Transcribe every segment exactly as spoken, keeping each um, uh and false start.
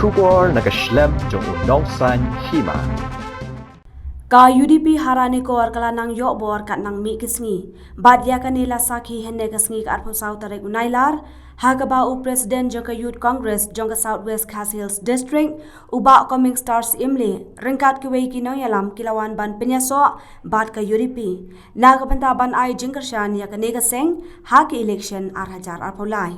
Khubor na ka shlem jong u nongsan hima. Ka U D P ha Ranikor ka la nang ïoh bor kat nang mih ki sngi. Bad ïa kane la sakhi hynne ka sngi ka arphew saw tarik u Nailar, ha kaba u President jong ka Youth Congress jong ka South West Khasi Hills District, u Bah Coming Stars Imli, ryngkat kiwei ki nongïalam ki la wan ban pynïasoh bad ka U D P na ka bynta ban ai jingkyrshan ïa kane ka seng ha ka election ar hajar arphew lai.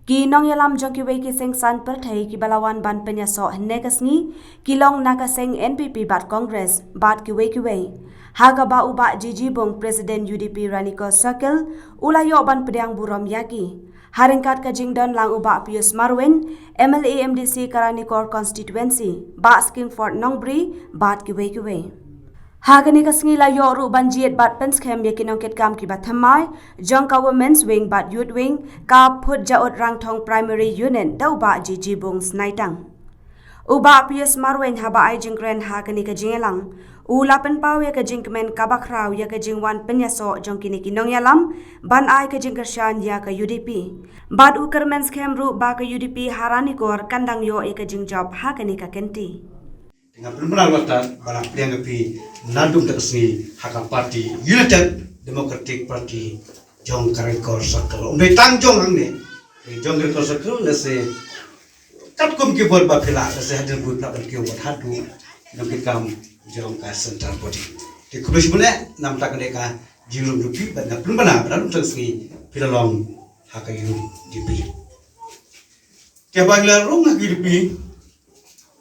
Ki nongïalam jong kiwei ki seng saiñ pyrthei kiba la wan ban pynïasoh hynne ka sngi ki long na ka seng N P P bad Congress bad kiwei kiwei. Ha kaba u Bah G G Bung, President U D P Ranikor Circle, u la ïoh ban pdiang burom ïa ki. Ha ryngkat ka jingdon lang u Bah Pius Marwein, M L A M D C ka Ranikor Constituency, Bah Skingford Nongbri bad kiwei kiwei. Ha kane ka sngi la ïoh ruh ban jied bad pynskhem ïa ki nongkitkam kiba thymmai jong ka Women's Wing bad Youth Wing ka Phutjaud Rangthong Primary Unit da u Bah G G Bung Snaitang. U Bah Pius Marwein haba ai jingkren ha kane ka jingïalang, u la pynpaw ïa ka jingkmen kaba khraw ïa ka jingwan pynïasoh jong kine ki nongïalam ban ai ka jingkyrshan ïa ka U D P. Bad u kyrmen skhem ruh ba ka U D P ha Ranikor kan dang ïoh ïa ka jingjop ha kane ka kynti. Nga pynbna wata ba la pdiang ïa phi nadum da ka sngi ha ka party United Democratic Party jong ka Ranikor Circle. Um dei tang jong hangne, jong ka Ranikor Circle, lehse katkum ki vote ba phi la, lehse hadien bud la ban kiew vote haduh nongkitkam jong ka central body. Te khublei shibun eh, namar kane ka jingrung jong phi, bad nga pynbna ba nadum da ka sngi phi la long ha ka U D P. Te ba ngi la rung ha ka U D P,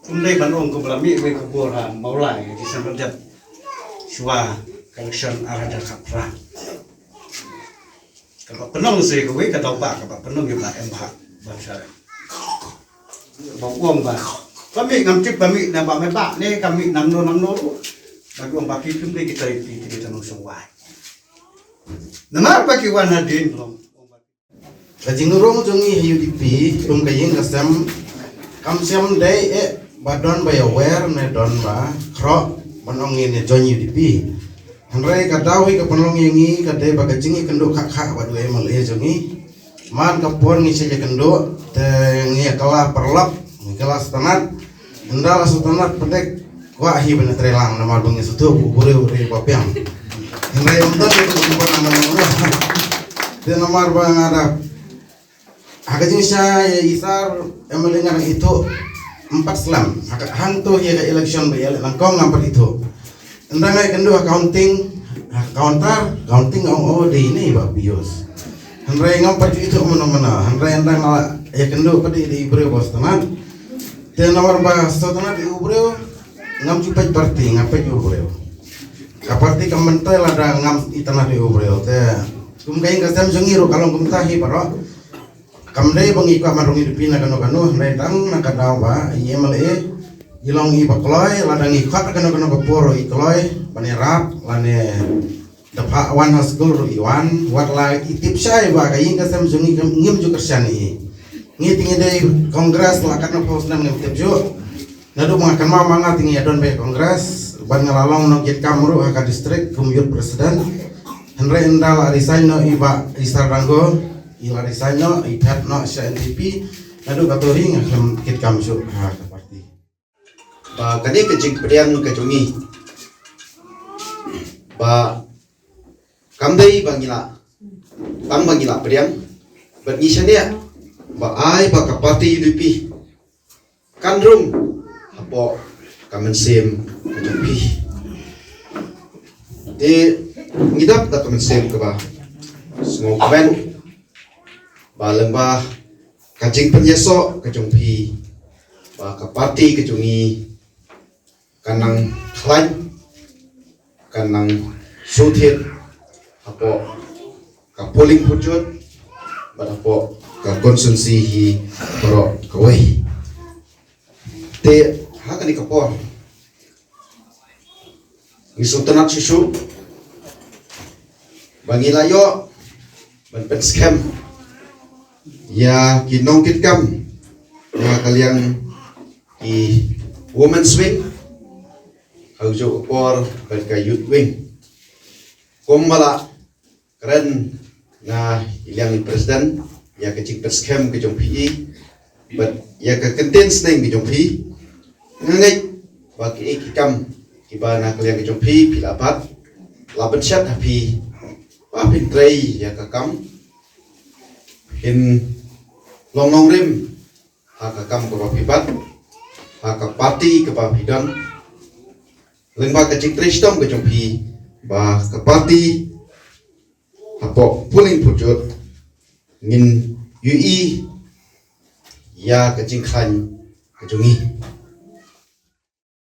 ym dei ban ong kumba la mih wei ka bor ha Mawlai, ki sem dep shuwa ka election ar hajar khatphra. Kaba pynlong se kawei ka daw ba, kaba pynlong ïa ba em ba, ba sha. Ba ong ba, ba mih ngam tip ba mih na ba me ba, ne ka mih nangno nangno ruh. Ba ong ba ki pynlong kita ki kita nong song wai. Namar ba ki wan hadien long. Ka jingrung jong ngi ha U D P, kum ka ïing ka sem, kam shem dei eh ba don ba ïawer ne don ba khroh ban ong ngin ïa join U D P. Hynrei ka daw hi ka pynlong ïa ngi ka dei ba ka jingïakynduh khah khah bad u M L A jong ngi. Man ka por ngi shah ïakynduh te ngi ïa kylla paralok, ngi kylla sngewtynnat. Ynda la sngewtynnat pdeng kwah hi ban trei lang namar ba ngi sngewthuh ba u briew u dei ba biang. Hynrei ym don ïa ka jingpynbna namar ba. Te namar ba nga da ha ka jingshai ïa i Sir M L A nga dang ithuh ym pat slem. Ha ka hangto ïa ka election ba ïaleh nyngkong ngam pat ithuh. Ynda nga ïakynduh ha counting, ha counter, counting ong, oh, dei ine i Bah Pius. Hynrei ngam pat ju ithuh mano mano. Hynrei ynda nga ïakynduh pat dei, dei i briew ba sngewtynnat. Te namar ba sngewtynnat ïa u briew, ngam ju peit party, nga peit ïa u briew. Ka party kam myntoi lada ngam itynnat ïa u briew. Te kum ka ïing ka sem jong ngi ruh ka long kumta hi baroh. Kam dei ba ngi kwah ban rung U D P na kano kano, hynrei tang na ka daw ba i M L A i long i ba kloi, lada ngi khot kano kano ka por i kloi ban ïarap lane da phah wan ha skul ruh i wan, wat la i tip shai ba ka ïing ka sem jong ngi ngim ju kyrshan ïa i. Ngi te ngi dei Congress la katno phew snem ngim tip ju. Naduh ba nga kynmaw ma nga te ngi ïa don beit Congress, bad nga la long nongkitkam ruh ha ka district kum youth president. Hynrei ynda la resign noh i Bah Isar Dango, i la resign noh, i phet noh sha N P P, naduh kato hi nga khlem kitkam shuh ha ka party. Ba kane ka jingpdiang ka jong ngi ba kam dei ba ngi la, tang ba ngi la pdiang, bad ngi shaniah ba ai ba ka party U D P kan rung hapoh ka mynsiem ka jong phi. Te ngi dap da ka mynsiem kaba sngewkmen ba lyngba ka jingpynïasoh ka jong phi ba ka party ka jong ngi kan nang khlaiñ, kan nang shu thied hapoh ka polling booth jong, bad hapoh ka constituency hi baroh kawei. Te ha kane ka por ngi sngewtynnat shuh shuh ba ngi la ïoh ban pynskhem ïa ki nongkitkam na ka liang ki Women's Wing, ha kajuh ka por bad ka Youth Wing. Kumba la kren na i liang i President ïa ka jingpynskhem ka jong phi, Bad ïa ka kyntien sneng ka jong phi, nga ngeit ba ki ei ki kam kiba na ka liang ka jong phi phi la bat, la pynshet ha phi ba phin trei ïa ka kam, phin long nongrim ha ka kam kaba phi bat, ha ka party kaba phi don. Lyngba ka jingtrei shitom ka jong phi ba ka party hapoh Pulling Purjut ngin ïohi ïa ka jingkhlaiñ ka jong ngi.